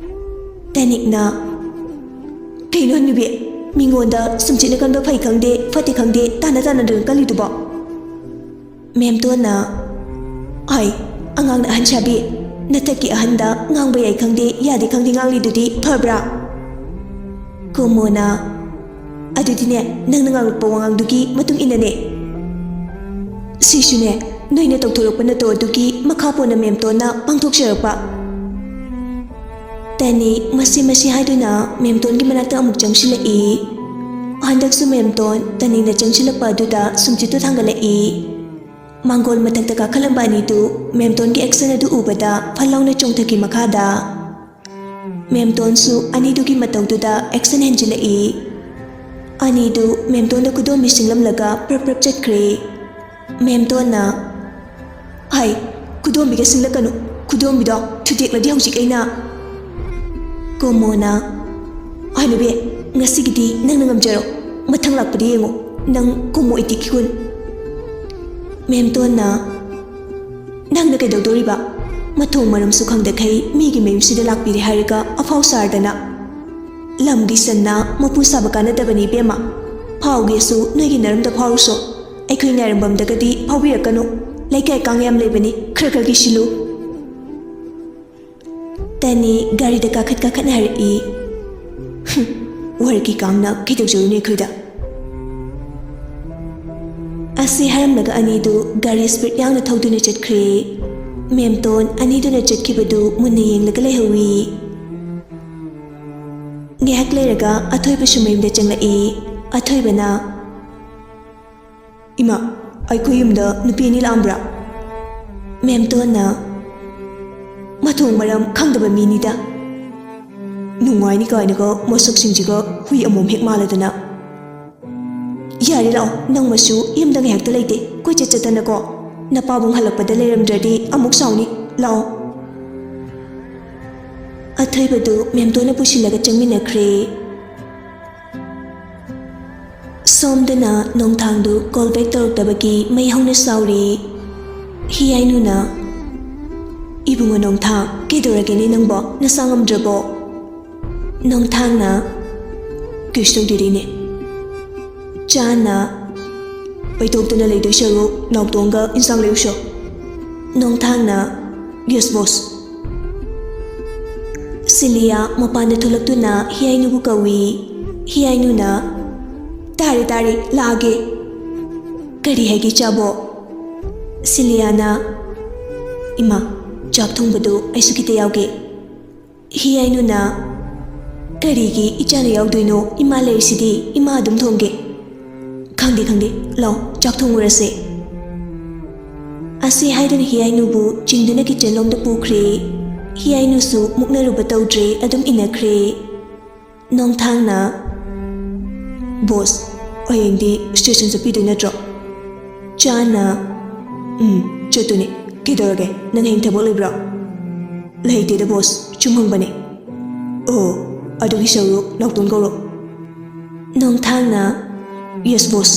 ꯇꯦꯅꯤꯛꯅ, "ꯀꯩꯅꯣ ꯍꯅꯨꯕꯤ, ꯃꯤꯉꯣꯟꯗ ꯁꯨꯝꯆꯤꯠꯅ ꯀꯟꯕ ꯐꯩ ꯈꯪꯗꯦ, ꯐꯠꯇꯦ ꯈꯪꯗꯦ, ꯇꯥꯟꯅ ꯇꯥꯟꯅꯗꯅ ꯀꯜꯂꯤꯗꯨꯕꯣ?" ꯃꯦꯝꯇꯣꯟꯅ, "ꯑꯩ ꯑꯉꯥꯡꯅ ꯑꯍꯟ ꯁꯥꯕꯤ, ꯅꯊꯛꯀꯤ ꯑꯍꯟꯗ ꯉꯥꯡꯕ ꯌꯥꯏ ꯈꯪꯗꯦ, ꯌꯥꯗꯦ ꯈꯪꯗꯦ ꯉꯥꯡꯂꯤꯗꯨꯗꯤ ꯐꯕ꯭ꯔꯥ?" ꯀꯣꯃꯣꯅ, "ꯑꯗꯨꯗꯤꯅꯦ, ꯅꯪꯅ ꯉꯥꯡꯂꯛꯄ ꯋꯥꯉꯥꯡꯗꯨꯒꯤ ꯃꯇꯨꯡ ꯏꯟꯅꯅꯦ꯫ ꯁꯤꯁꯨꯅꯦ, ꯅꯣꯏꯅ ꯇꯧꯊꯣꯔꯛꯄ ꯅꯠꯇ꯭ꯔꯣ ꯑꯗꯨꯒꯤ ꯃꯈꯥ ꯄꯣꯟꯅ ꯃꯦꯝꯇꯣꯟꯅ ꯄꯥꯡꯊꯣꯛꯆꯔꯛꯄ?" ꯇꯅꯤ ꯃꯁꯤ ꯃꯁꯤ ꯍꯥꯏꯗꯨꯅ ꯃꯦꯝꯇꯣꯟꯒꯤ ꯃꯅꯥꯛꯇ ꯑꯃꯨꯛ ꯆꯪꯁꯤꯜꯂꯛꯏ꯫ ꯍꯟꯗꯛꯁꯨ ꯃꯦꯝꯇꯣꯟ ꯇꯅꯤꯅ ꯆꯪꯁꯤꯜꯂꯛꯄ ꯑꯗꯨꯗ ꯁꯨꯝꯆꯤꯠꯇꯨ ꯊꯥꯡꯒꯠꯂꯛꯏ꯫ ꯃꯥꯡꯒꯣꯜ ꯃꯊꯛꯇ ꯀꯥꯈꯠꯂꯝꯕ ꯑꯅꯤꯗꯨ ꯃꯦꯝꯇꯣꯟꯒꯤ ꯑꯦꯛꯁꯟ ꯑꯗꯨ ꯎꯕꯗ ꯐꯠ ꯂꯥꯎꯅ ꯆꯣꯡꯊꯈꯤ ꯃꯈꯥꯗ꯫ ꯃꯦꯝꯇꯣꯟꯁꯨ ꯑꯅꯤꯗꯨꯒꯤ ꯃꯇꯧꯗꯨꯗ ꯑꯦꯛꯁꯟ ꯍꯦꯟꯖꯤꯜꯂꯛꯏ꯫ ꯑꯅꯤꯗꯨ ꯃꯦꯝꯇꯣꯟꯗ ꯈꯨꯗꯣꯝꯕꯤ ꯁꯤꯡꯂꯝꯂꯒ ꯄ꯭ꯔꯞ ꯄ꯭ꯔꯞ ꯆꯠꯈ꯭ꯔꯦ꯫ ꯃꯦꯝꯇꯣꯟꯅ, "ꯍꯥꯏ, ꯈꯨꯗꯣꯝꯕꯤꯒ ꯁꯤꯡꯂꯛꯀꯅꯨ, ꯈꯨꯗꯣꯝꯕꯤꯗꯣ ꯊꯨꯗꯦꯛꯂꯗꯤ ꯍꯧꯖꯤꯛ ꯑꯩꯅ"꯫ ꯀꯣꯃꯣꯅ, "ꯍꯅꯨꯕꯤ, ꯉꯁꯤꯒꯤꯗꯤ ꯅꯪꯅ ꯉꯝꯖꯔꯣ, ꯃꯊꯪ ꯂꯥꯛꯄꯗ ꯌꯦꯡꯉꯣ ꯅꯪ ꯀꯣꯃꯣ ꯏꯇꯤꯛꯀꯤ ꯒꯨꯟ"꯫ ꯃꯦꯝꯇꯣꯟꯅ, "ꯅꯪꯅ ꯀꯩꯗꯧꯗꯣꯔꯤꯕ? ꯃꯊꯣꯡ ꯃꯔꯝꯁꯨ ꯈꯪꯗꯈꯩ ꯃꯤꯒꯤ ꯃꯌꯨꯝꯁꯤꯗ ꯂꯥꯛꯄꯤꯔꯦ ꯍꯥꯏꯔꯒ ꯑꯐꯥꯎ ꯁꯥꯔꯗꯅ꯫ ꯂꯝꯒꯤ ꯁꯟꯅ ꯃꯄꯨ ꯁꯥꯕ ꯀꯥꯟꯅꯗꯕꯅꯤ ꯏꯕꯦꯝꯃ꯫ ꯐꯥꯎꯒꯦꯁꯨ ꯅꯣꯏꯒꯤ ꯅꯔꯝꯗ ꯐꯥꯎꯔꯨꯁꯣ꯫ ꯑꯩꯈꯣꯏ ꯉꯥꯏꯔꯝꯕꯝꯗꯒꯗꯤ ꯐꯥꯎꯕꯤꯔꯛꯀꯅꯨ꯫ ꯂꯩꯀꯥꯏ ꯀꯥꯡ ꯌꯥꯝ ꯂꯩꯕꯅꯤ, ꯈꯔ ꯈꯔ ꯀꯤꯁꯤꯜꯂꯨ"꯫ ꯇꯅꯤ ꯒꯥꯔꯤꯗ ꯀꯥꯈꯠ ꯀꯥꯈꯠꯅ ꯍꯥꯏꯔꯛꯏ꯫ "ꯍꯨꯝ, ꯋꯥꯔꯒꯤ ꯀꯥꯡꯅ ꯀꯩꯗꯧꯖꯔꯨꯅꯤ ꯑꯩꯈꯣꯏꯗ?" ꯑꯁꯤ ꯍꯥꯏꯔꯝꯂꯒ ꯑꯅꯤꯗꯨ ꯒꯥꯔꯤ ꯁ꯭ꯄꯤꯗ ꯌꯥꯡꯅ ꯊꯧꯗꯨꯅ ꯆꯠꯈ꯭ꯔꯦ꯫ ꯃꯦꯝꯇꯣꯟ ꯑꯅꯤꯗꯨꯅ ꯆꯠꯈꯤꯕꯗꯨ ꯃꯨꯟꯅ ꯌꯦꯡꯂꯒ ꯂꯩꯍꯧꯏ꯫ ꯉꯥꯏꯍꯥꯛ ꯂꯩꯔꯒ ꯑꯊꯣꯏꯕꯁꯨ ꯃꯌꯨꯝꯗ ꯆꯪꯂꯛꯏ꯫ ꯑꯊꯣꯏꯕꯅ, "ꯏꯃꯥ, ꯑꯩꯈꯣꯏ ꯌꯨꯝꯗ ꯅꯨꯄꯤ ꯑꯅꯤ ꯂꯥꯛꯑꯝꯕ꯭ꯔꯥ?" ꯃꯦꯝꯇꯣꯟꯅ, "ꯃꯊꯣꯡ ꯃꯔꯝ ꯈꯪꯗꯕ ꯃꯤꯅꯤꯗ꯫ ꯅꯨꯡꯉꯥꯏꯅꯤ ꯀꯥꯏꯅꯒ ꯃꯁꯛꯁꯤꯡꯁꯤꯒ ꯍꯨꯏ ꯑꯃꯣꯝ ꯍꯦꯛ ꯃꯥꯜꯂꯗꯅ꯫ ꯌꯥꯔꯦ ꯂꯥꯛꯑꯣ, ꯅꯪꯃꯁꯨ ꯌꯨꯝꯗ ꯉꯥꯏꯍꯥꯛꯇ ꯂꯩꯇꯦ, ꯀꯣꯏꯆꯠ ꯆꯠꯇꯅꯀꯣ꯫ ꯅꯄꯥꯕꯨꯡ ꯍꯜꯂꯛꯄꯗ ꯂꯩꯔꯝꯗ꯭ꯔꯗꯤ ꯑꯃꯨꯛ ꯁꯥꯎꯅꯤ꯫ ꯂꯥꯛꯑꯣ"꯫ ꯑꯊꯣꯏꯕꯗꯨ ꯃꯦꯝꯇꯣꯟꯅ ꯄꯨꯁꯤꯜꯂꯒ ꯆꯪꯃꯤꯟꯅꯈ꯭ꯔꯦ꯫ ꯁꯣꯝꯗꯅ ꯅꯣꯡꯊꯥꯡꯗꯨ ꯀꯣꯜ ꯕꯦꯛ ꯇꯧꯔꯛꯇꯕꯒꯤ ꯃꯩ ꯍꯧꯅ ꯁꯥꯎꯔꯤ꯫ ꯍꯤꯌꯥꯏꯅꯨꯅ, "ꯏꯕꯨꯡꯉꯣ ꯅꯣꯡꯊꯥꯡ, ꯀꯩꯗꯧꯔꯒꯦꯅꯦ ꯅꯪꯕꯣ? ꯅꯁꯥ ꯉꯝꯗ꯭ꯔꯕꯣ?" ꯅꯣꯡꯊꯥꯡꯅ, "ꯀꯩꯁꯨ ꯇꯧꯗꯦꯗ ꯏꯅꯦ"꯫ ꯆꯥꯅ, ꯄꯩꯊꯣꯛꯇꯨꯅ ꯂꯩꯗꯣꯏ ꯁꯔꯨꯛ ꯅꯥꯎꯇꯣꯟꯒ ꯏꯟꯁꯥꯡ ꯂꯩꯔꯨꯁꯣ꯫ ꯅꯣꯡꯊꯥꯡꯅ, "Yes, boss." ꯁꯤꯂꯤꯌꯥ ꯃꯄꯥꯟꯗ ꯊꯣꯛꯂꯛꯇꯨꯅ ꯍꯤꯌꯥꯏꯅꯨꯕꯨ ꯀꯧꯏ꯫ ꯍꯤꯌꯥꯏꯅꯨꯅ, "ꯇꯥꯔꯦ, ꯇꯥꯔꯦ, ꯂꯥꯛꯑꯒꯦ꯫ ꯀꯔꯤ ꯍꯥꯏꯒꯦ, ꯏꯆꯥꯕꯣ?" ꯁꯤꯂꯤꯌꯥꯅ, "ꯏꯃꯥ, ꯆꯥꯛ ꯊꯣꯡꯕꯗꯨ ꯑꯩꯁꯨ ꯈꯤꯇ ꯌꯥꯎꯒꯦ꯫" ꯍꯤꯌꯥꯏꯅꯨꯅ, "ꯀꯔꯤꯒꯤ ꯏꯆꯥꯅ ꯌꯥꯎꯗꯣꯏꯅꯣ? ꯏꯃꯥ ꯂꯩꯔꯤꯁꯤꯗꯤ, ꯏꯃꯥ ꯑꯗꯨꯝ ꯊꯣꯡꯒꯦ꯫" "ꯈꯪꯗꯦ, ꯈꯪꯗꯦ, ꯂꯥꯎ, ꯆꯥꯛ ꯊꯣꯡꯉꯨꯔꯁꯦ꯫" ꯑꯁꯤ ꯍꯥꯏꯗꯨꯅ ꯍꯤꯌꯥꯏꯅꯨꯕꯨ ꯆꯤꯡꯗꯨꯅ ꯀꯤꯆꯟꯂꯣꯝꯗ ꯄꯨꯈ꯭ꯔꯦ꯫ ꯍꯤꯌꯥꯏꯅꯨꯁꯨ ꯃꯨꯛꯅꯔꯨꯕ ꯇꯧꯗ꯭ꯔꯦ, ꯑꯗꯨꯝ ꯏꯟꯅꯈ꯭ꯔꯦ꯫ ꯅꯣꯡꯊꯥꯡꯅ, "ꯕꯣꯁ, ꯍꯌꯦꯡꯗꯤ ꯁ꯭ꯇꯦꯁꯟ ꯆꯠꯄꯤꯗꯣꯏ ꯅꯠꯇ꯭ꯔꯣ?" ꯆꯥꯅ, "ꯎꯝ, ꯆꯠꯇꯣꯏꯅꯦ꯫ ꯀꯩꯗꯧꯔꯒꯦ? ꯅꯪ ꯍꯌꯦꯡ ꯊꯕꯛ ꯂꯩꯕ꯭ꯔꯣ?" "ꯂꯩꯇꯦꯗ ꯕꯣꯁ, ꯁꯨꯝ ꯍꯪꯕꯅꯦ꯫" "ꯑꯣ, ꯑꯗꯨꯒꯤ ꯁꯔꯨꯛ ꯅꯥꯎꯇꯣꯟ ꯀꯧꯔꯣ꯫" ꯅꯣꯡꯊꯥꯡꯅ, "Yes, boss꯫"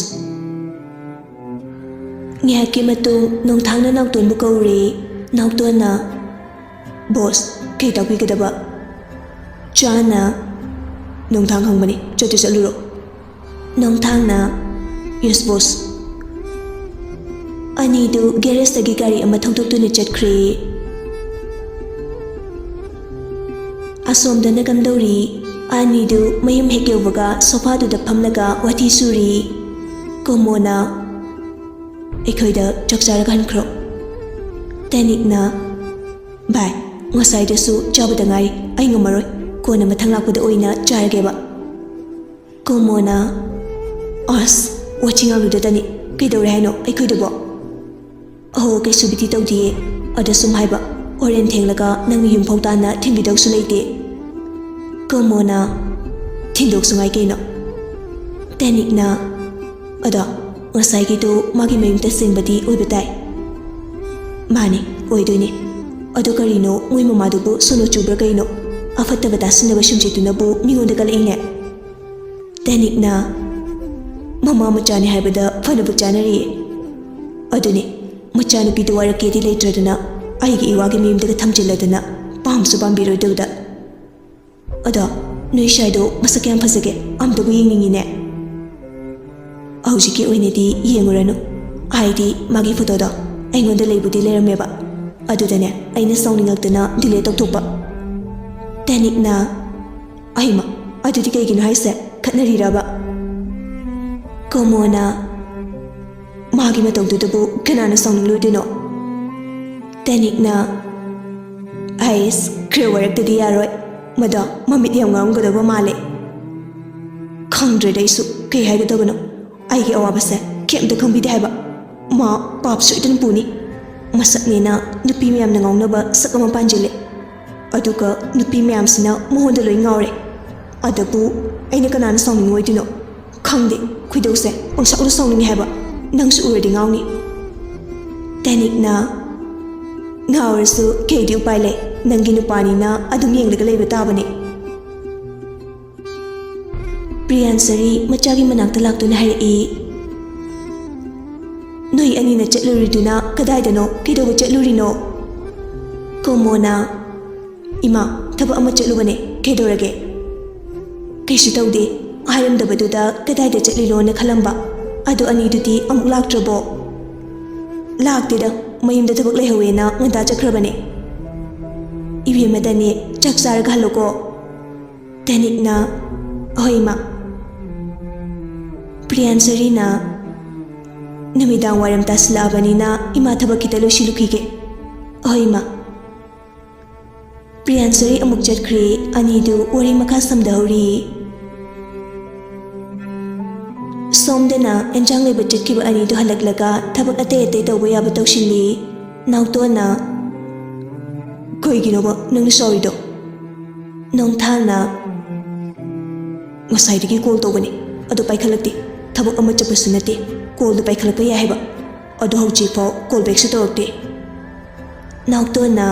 ꯉꯥꯏꯍꯥꯛꯀꯤ ꯃꯇꯨꯡ ꯅꯣꯡꯊꯥꯡꯅ ꯅꯥꯎꯇꯣꯟꯕꯨ ꯀꯧꯔꯦ꯫ ꯅꯥꯎꯇꯣꯟꯅ, "ꯕꯣꯁ, ꯀꯩ ꯇꯥꯛꯄꯤꯒꯗꯕ?" ꯆꯥꯅ, "ꯅꯣꯡꯊꯥꯡ ꯍꯪꯕꯅꯤ, ꯆꯠꯇꯤ ꯆꯠꯂꯨꯔꯣ꯫" ꯅꯣꯡꯊꯥꯡꯅ, "Yes, boss꯫" ꯑꯅꯤꯗꯨ ꯒꯦꯔꯦꯖꯇꯒꯤ ꯒꯥꯔꯤ ꯑꯃ ꯊꯧꯗꯣꯛꯇꯨꯅ ꯆꯠꯈ꯭ꯔꯦ꯫ ꯑꯁꯣꯝꯗꯅ ꯀꯝꯗꯧꯔꯤ? ꯑꯅꯤꯗꯨ ꯃꯌꯨꯝ ꯍꯦꯛ ꯌꯧꯕꯒ ꯁꯣꯐꯥꯗꯨꯗ ꯐꯝꯂꯒ ꯋꯥꯊꯤ ꯁꯨꯔꯤ꯫ ꯀꯣꯃꯣꯅ, "ꯑꯩꯈꯣꯏꯗ ꯆꯥꯛ ꯆꯥꯔꯒ ꯍꯟꯈ꯭ꯔꯣ꯫" ꯇꯦꯅꯤꯛꯅ, "ꯚꯥꯏ, ꯉꯁꯥꯏꯗꯁꯨ ꯆꯥꯕꯗ ꯉꯥꯏꯔꯤ, ꯑꯩ ꯉꯝꯃꯔꯣꯏ, ꯀꯣꯟꯅ ꯃꯊꯪ ꯂꯥꯛꯄꯗ ꯑꯣꯏꯅ ꯆꯥꯔꯒꯦꯕ꯫" ꯀꯣꯃꯣꯅ, "ꯑꯁ, ꯋꯥꯊꯤ ꯉꯥꯡꯂꯨꯗ ꯇꯦꯅꯤꯛ, ꯀꯩꯗꯧꯔꯦ ꯍꯥꯏꯅꯣ ꯑꯩꯈꯣꯏꯗꯨꯕꯣ?" "ꯑꯍꯣ, ꯀꯩꯁꯨꯕꯨꯗꯤ ꯇꯧꯗꯤꯌꯦ, ꯑꯗ ꯁꯨꯝ ꯍꯥꯏꯕ, ꯍꯣꯔꯦꯟ ꯊꯦꯡꯂꯒ ꯅꯪꯅ ꯌꯨꯝꯐꯧ ꯇꯥꯟꯅ ꯊꯤꯟꯕꯤꯗꯧꯁꯨ ꯂꯩꯇꯦ꯫" ꯀꯣꯃꯣꯅ, "ꯊꯤꯟꯗꯣꯛꯁꯨ ꯉꯥꯏ ꯀꯩꯅꯣ꯫" ꯇꯦꯅꯤꯛꯅ, "ꯑꯗꯣ ꯉꯁꯥꯏꯒꯤꯗꯨ ꯃꯥꯒꯤ ꯃꯌꯨꯝ ꯇꯁꯦꯡꯕꯗꯤ ꯑꯣꯏꯕ ꯇꯥꯏ꯫" "ꯃꯥꯅꯤ, ꯑꯣꯏꯗꯣꯏꯅꯤ꯫ ꯑꯗꯣ ꯀꯔꯤꯅꯣ ꯃꯣꯏ ꯃꯃꯥꯗꯨꯕꯨ ꯁꯣꯅꯣ ꯆꯨꯕ꯭ꯔꯥ ꯀꯩꯅꯣ? ꯑꯐꯠꯇꯕ ꯇꯥꯁꯤꯟꯅꯕ ꯁꯨꯝꯖꯤꯠꯇꯨꯅꯕꯨ ꯃꯤꯉꯣꯟꯗ ꯀꯜꯂꯛꯏꯅꯦ꯫" ꯇꯦꯅꯤꯛꯅ, "ꯃꯃꯥ ꯃꯆꯥꯅꯤ ꯍꯥꯏꯕꯗ ꯐꯅꯕ ꯆꯥꯅꯔꯤꯌꯦ꯫ ꯑꯗꯨꯅꯤ, ꯃꯆꯥꯅꯨꯄꯤꯗꯨ ꯋꯥꯔꯛꯀꯦꯗꯤ ꯂꯩꯇ꯭ꯔꯗꯅ ꯑꯩꯒꯤ ꯏꯋꯥꯒꯤ ꯃꯌꯨꯝꯗꯒ ꯊꯝꯖꯤꯜꯂꯗꯅ ꯄꯥꯝꯁꯨ ꯄꯥꯝꯕꯤꯔꯣꯏꯗꯕꯗ꯫ ꯑꯗꯣ ꯅꯣꯏ ꯁ꯭ꯋꯥꯏꯗꯣ ꯃꯁꯛ ꯀꯌꯥꯝ ꯐꯖꯒꯦ? ꯑꯝꯇꯕꯨ ꯌꯦꯡꯅꯤꯡꯉꯤꯅꯦ꯫" ꯍꯧꯖꯤꯛꯀꯤ ꯑꯣꯏꯅꯗꯤ ꯌꯦꯡꯉꯨꯔꯅꯨ꯫ ꯍꯥꯏꯗꯤ ꯃꯥꯒꯤ ꯐꯣꯇꯣꯗꯣ ꯑꯩꯉꯣꯟꯗ ꯂꯩꯕꯨꯗꯤ ꯂꯩꯔꯝꯃꯦꯕ, ꯑꯗꯨꯗꯅꯦ ꯑꯩꯅ ꯁꯥꯎꯅꯤꯡꯉꯛꯇꯅ ꯗꯤꯂꯦꯠ ꯇꯧꯊꯣꯛꯄ꯫ ꯇꯦꯅꯤꯛꯅ, "ꯑꯩꯃ, ꯑꯗꯨꯗꯤ ꯀꯩꯒꯤꯅꯣ ꯍꯥꯏꯁꯦ? ꯈꯠꯅꯔꯤꯔꯕ?" ꯀꯣꯃꯣꯅ, "ꯃꯥꯒꯤ ꯃꯇꯧꯗꯨꯗꯕꯨ ꯀꯅꯥꯅ ꯁꯥꯎꯅꯤꯡꯂꯣꯏꯗꯣꯏꯅꯣ?" ꯇꯦꯅꯤꯛꯅ, "ꯑꯩꯁ, ꯈꯔ ꯋꯥꯔꯛꯇꯗꯤ ꯌꯥꯔꯣꯏ꯫ ꯃꯗꯣ ꯃꯃꯤꯠ ꯌꯥꯝ ꯉꯥꯎꯔꯝꯒꯗꯧꯕ ꯃꯥꯜꯂꯦ꯫ ꯈꯪꯗ꯭ꯔꯦꯗ ꯑꯩꯁꯨ ꯀꯩ ꯍꯥꯏꯒꯗꯕꯅꯣ꯫ ꯑꯩꯒꯤ ꯑꯋꯥꯕꯁꯦ ꯀꯩꯝꯇ ꯈꯪꯕꯤꯗꯦ ꯍꯥꯏꯕ꯫ ꯃꯥ ꯄꯥꯞ ꯁꯣꯏꯗꯅ ꯄꯨꯅꯤ꯫ ꯃꯁꯛꯅꯦꯅ ꯅꯨꯄꯤ ꯃꯌꯥꯝꯅ ꯉꯥꯎꯅꯕ ꯁꯛ ꯑꯃ ꯄꯥꯟꯖꯤꯜꯂꯦ꯫ ꯑꯗꯨꯒ ꯅꯨꯄꯤ ꯃꯌꯥꯝꯁꯤꯅ ꯃꯉꯣꯟꯗ ꯂꯣꯏ ꯉꯥꯎꯔꯦ꯫ ꯑꯗꯨꯕꯨ ꯑꯩꯅ ꯀꯅꯥꯅ ꯁꯥꯎꯅꯤꯡꯉꯣꯏꯗꯣꯏꯅꯣ? ꯈꯪꯗꯦ, ꯈꯣꯏꯗꯧꯁꯦ ꯄꯪꯁꯥꯎꯗ ꯁꯥꯎꯅꯤꯡꯉꯦ ꯍꯥꯏꯕ꯫ ꯅꯪꯁꯨ ꯎꯔꯗꯤ ꯉꯥꯎꯅꯤ꯫" ꯇꯦꯅꯤꯛꯅ, "ꯉꯥꯎꯔꯁꯨ ꯀꯩꯗꯤ ꯎꯄꯥꯏ ꯂꯩ? ꯅꯪꯒꯤ ꯅꯨꯄꯥꯅꯤꯅ ꯑꯗꯨꯝ ꯌꯦꯡꯂꯒ ꯂꯩꯕ ꯇꯥꯕꯅꯦ꯫" ꯄ꯭ꯔꯤꯌꯥꯟꯁꯔꯤ ꯃꯆꯥꯒꯤ ꯃꯅꯥꯛꯇ ꯂꯥꯛꯇꯨꯅ ꯍꯥꯏꯔꯛꯏ, "ꯅꯣꯏ ꯑꯅꯤꯅ ꯆꯠꯂꯨꯔꯤꯗꯨꯅ ꯀꯗꯥꯏꯗꯅꯣ? ꯀꯩꯗꯧꯕ ꯆꯠꯂꯨꯔꯤꯅꯣ?" ꯀꯣꯃꯣꯅ, "ꯏꯃꯥ, ꯊꯕꯛ ꯑꯃ ꯆꯠꯂꯨꯕꯅꯦ꯫ ꯀꯩꯗꯧꯔꯒꯦ?" "ꯀꯩꯁꯨ ꯇꯧꯗꯦ꯫ ꯍꯥꯏꯔꯝꯗꯕꯗꯨꯗ ꯀꯗꯥꯏꯗ ꯆꯠꯂꯤꯅꯣꯅ ꯈꯜꯂꯝꯕ꯫ ꯑꯗꯨ ꯑꯅꯤꯗꯨꯗꯤ ꯑꯃꯨꯛ ꯂꯥꯛꯇ꯭ꯔꯕꯣ?" "ꯂꯥꯛꯇꯦꯗ, ꯃꯌꯨꯝꯗ ꯊꯕꯛ ꯂꯩꯍꯧꯋꯦꯅ ꯉꯟꯇꯥ ꯆꯠꯈ꯭ꯔꯕꯅꯦ꯫" "ꯏꯕꯦꯝꯃꯗꯅꯦ, ꯆꯥꯛ ꯆꯥꯔꯒ ꯍꯜꯂꯣꯀꯣ꯫" ꯇꯦꯅꯤꯛꯅ, "ꯍꯣꯏ, ꯏꯃꯥ꯫" ꯄ꯭ꯔꯤꯌꯥꯟꯁꯔꯤꯅ, "ꯅꯨꯃꯤꯗꯥꯡ ꯋꯥꯏꯔꯝ ꯇꯥꯁꯤꯜꯂꯛꯑꯕꯅꯤꯅ ꯏꯃꯥ ꯊꯕꯛ ꯈꯤꯇ ꯂꯣꯏꯁꯤꯜꯂꯨꯈꯤꯒꯦ꯫" "ꯍꯣꯏ, ꯏꯃꯥ꯫" ꯄ꯭ꯔꯤꯌꯥꯟꯁꯔꯤ ꯑꯃꯨꯛ ꯆꯠꯈ꯭ꯔꯦ꯫ ꯑꯅꯤꯗꯨ ꯋꯥꯔꯤ ꯃꯈꯥ ꯁꯝꯊꯍꯧꯔꯤ꯫ ꯁꯣꯝꯗꯅ ꯑꯦꯟꯖꯥꯡ ꯂꯩꯕ ꯆꯠꯈꯤꯕ ꯑꯅꯤꯗꯨ ꯍꯜꯂꯛꯂꯒ ꯊꯕꯛ ꯑꯇꯩ ꯑꯇꯩ ꯇꯧꯕ ꯌꯥꯕ ꯇꯧꯁꯤꯜꯂꯤ꯫ ꯅꯥꯎꯇꯣꯟꯅ, "ꯀꯩꯒꯤꯅꯣꯕ ꯅꯪꯅ ꯁꯥꯎꯔꯤꯗꯣ?" ꯅꯣꯡꯊꯥꯡꯅ, "ꯉꯁꯥꯏꯗꯒꯤ ꯀꯣꯜ ꯇꯧꯕꯅꯤ, ꯑꯗꯨ ꯄꯥꯏꯈꯠꯂꯛꯇꯦ꯫ ꯊꯕꯛ ꯑꯃ ꯆꯠꯄꯁꯨ ꯅꯠꯇꯦ, ꯀꯣꯜꯗꯨ ꯄꯥꯏꯈꯠꯂꯛꯄ ꯌꯥꯏ ꯍꯥꯏꯕ꯫ ꯑꯗꯣ ꯍꯧꯖꯤꯛꯐꯥꯎ ꯀꯣꯜ ꯕꯦꯛꯁꯨ ꯇꯧꯔꯛꯇꯦ꯫" ꯅꯥꯎꯇꯣꯟꯅ,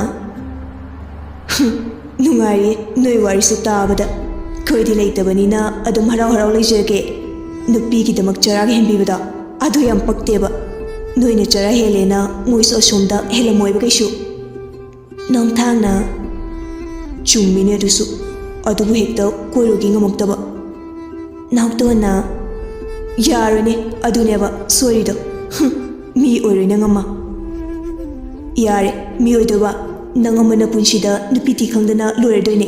"ꯍꯨꯝ, ꯅꯨꯡꯉꯥꯏꯔꯤꯌꯦ ꯅꯣꯏ ꯋꯥꯔꯤꯁꯦ ꯇꯥꯕꯗ꯫ ꯑꯩꯈꯣꯏꯗꯤ ꯂꯩꯇꯕꯅꯤꯅ ꯑꯗꯨꯝ ꯍꯔꯥꯎ ꯍꯔꯥꯎ ꯂꯩꯖꯔꯒꯦ꯫ ꯅꯨꯄꯤꯒꯤꯗꯃꯛ ꯆꯔꯥꯒ ꯍꯦꯟꯕꯤꯕꯗꯣ ꯑꯗꯨ ꯌꯥꯝ ꯄꯛꯇꯦꯕ꯫ ꯅꯣꯏꯅ ꯆꯔꯥ ꯍꯦꯜꯂꯦꯅ ꯃꯣꯏꯁꯨ ꯑꯁꯣꯝꯗ ꯍꯦꯜꯂꯝꯃꯣꯏꯕ ꯀꯩꯁꯨ꯫" ꯅꯣꯡꯊꯥꯡꯅ, "ꯆꯨꯝꯃꯤꯅꯦ ꯑꯗꯨꯁꯨ, ꯑꯗꯨꯕꯨ ꯍꯦꯛꯇ ꯀꯣꯏꯔꯨꯒꯦ ꯉꯝꯃꯛꯇꯕ꯫" ꯅꯥꯎꯇꯣꯟꯅ, ꯌꯥꯔꯣꯏꯅꯦ, ꯑꯗꯨꯅꯦꯕ ꯁꯣꯏꯔꯤꯗꯣ꯫ ꯍꯨꯝ, ꯃꯤ ꯑꯣꯏꯔꯣꯏ ꯅꯪ ꯑꯃ꯫ ꯌꯥꯔꯦ, ꯃꯤ ꯑꯣꯏꯗꯧꯕ꯫ ꯅꯪ ꯑꯃꯅ ꯄꯨꯟꯁꯤꯗ ꯅꯨꯄꯤ ꯊꯤ ꯈꯪꯗꯅ ꯂꯣꯏꯔꯗꯣꯏꯅꯦ꯫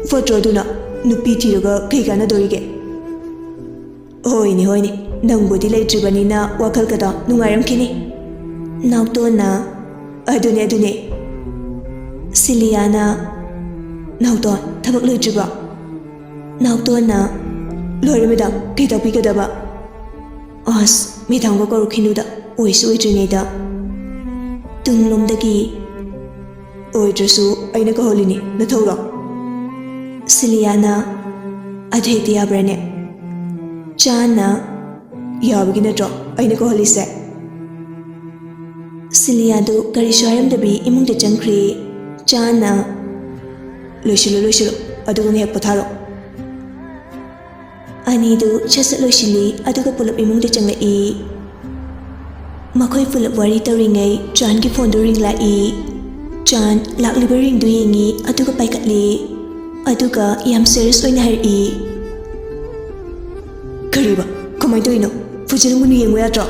ꯐꯠꯇ꯭ꯔꯣ ꯑꯗꯨꯅ? ꯅꯨꯄꯤ ꯊꯤꯔꯒ ꯀꯩ ꯀꯥꯟꯅꯗꯧꯔꯤꯒꯦ? ꯍꯣꯏꯅꯦ, ꯍꯣꯏꯅꯦ, ꯅꯪꯕꯨꯗꯤ ꯂꯩꯇ꯭ꯔꯤꯕꯅꯤꯅ ꯋꯥꯈꯜꯒꯗꯣ ꯅꯨꯡꯉꯥꯏꯔꯝꯈꯤꯅꯤ꯫ ꯅꯥꯎꯇꯣꯟꯅ, ꯑꯗꯨꯅꯦ, ꯑꯗꯨꯅꯦ꯫ ꯁꯤꯂꯤꯌꯥꯅ, ꯅꯥꯎꯇꯣꯟ, ꯊꯕꯛ ꯂꯣꯏꯗ꯭ꯔꯤꯕꯣ? ꯅꯥꯎꯇꯣꯟꯅ, ꯂꯣꯏꯔꯦ ꯃꯦꯗꯥꯝ, ꯀꯩ ꯇꯥꯛꯄꯤꯒꯗꯕ? ꯑꯁ, ꯃꯦꯗꯥꯝꯒ ꯀꯧꯔꯛꯈꯤꯅꯨꯗ, ꯑꯣꯏꯁꯨ ꯑꯣꯏꯗ꯭ꯔꯤꯉꯩꯗ꯫ ꯇꯨꯡꯂꯣꯝꯗꯒꯤ, ꯑꯣꯏꯗ꯭ꯔꯁꯨ ꯑꯩꯅ ꯀꯧꯍꯜꯂꯤꯅꯤ, ꯅꯊꯧꯔꯣ? ꯁꯤꯂꯤꯌꯥꯅ, ꯑꯗꯨ ꯍꯦꯛꯇ ꯌꯥꯕ꯭ꯔꯥꯅꯦ? ꯆꯥꯟꯅ, ꯌꯥꯕꯒꯤ ꯅꯠꯇ꯭ꯔꯣ ꯑꯩꯅ ꯀꯧꯍꯜꯂꯤꯁꯦ? ꯁꯤꯂꯤꯌꯥꯗꯨ ꯀꯔꯤꯁꯨ ꯍꯥꯏꯔꯝꯗꯕꯤ ꯏꯃꯨꯡꯗ ꯆꯪꯈ꯭ꯔꯦ꯫ ꯆꯥꯟꯅ, ꯂꯣꯏꯁꯤꯜꯂꯨ, ꯂꯣꯏꯁꯤꯜꯂꯨ, ꯑꯗꯨꯒ ꯉꯥꯏꯍꯥꯛ ꯄꯣꯊꯥꯔꯣ꯫ ꯑꯅꯤꯗꯨ ꯁꯠ ꯁꯠ ꯂꯣꯏꯁꯤꯜꯂꯤ, ꯑꯗꯨꯒ ꯄꯨꯂꯞ ꯏꯃꯨꯡꯗ ꯆꯪꯂꯛꯏ꯫ ꯃꯈꯣꯏ ꯄꯨꯂꯞ ꯋꯥꯔꯤ ꯇꯧꯔꯤꯉꯩ ꯆꯥꯟꯒꯤ ꯐꯣꯟꯗꯨ ꯔꯤꯡ ꯂꯥꯛꯏ꯫ ꯆꯥꯟ ꯂꯥꯛꯂꯤꯕ ꯔꯤꯡꯗꯨ ꯌꯦꯡꯉꯤ, ꯑꯗꯨꯒ ꯄꯥꯏꯈꯠꯂꯤ꯫ ꯑꯗꯨꯒ ꯌꯥꯝ ꯁꯤꯔꯤꯌꯁ ꯑꯣꯏꯅ ꯍꯥꯏꯔꯛꯏ, "ꯀꯔꯤꯕ? ꯀꯃꯥꯏꯅ ꯇꯧꯔꯤꯅꯣ? ꯐꯖꯅ ꯃꯨꯟꯅ ꯌꯦꯡꯉꯨ ꯌꯥꯗ꯭ꯔꯣ?"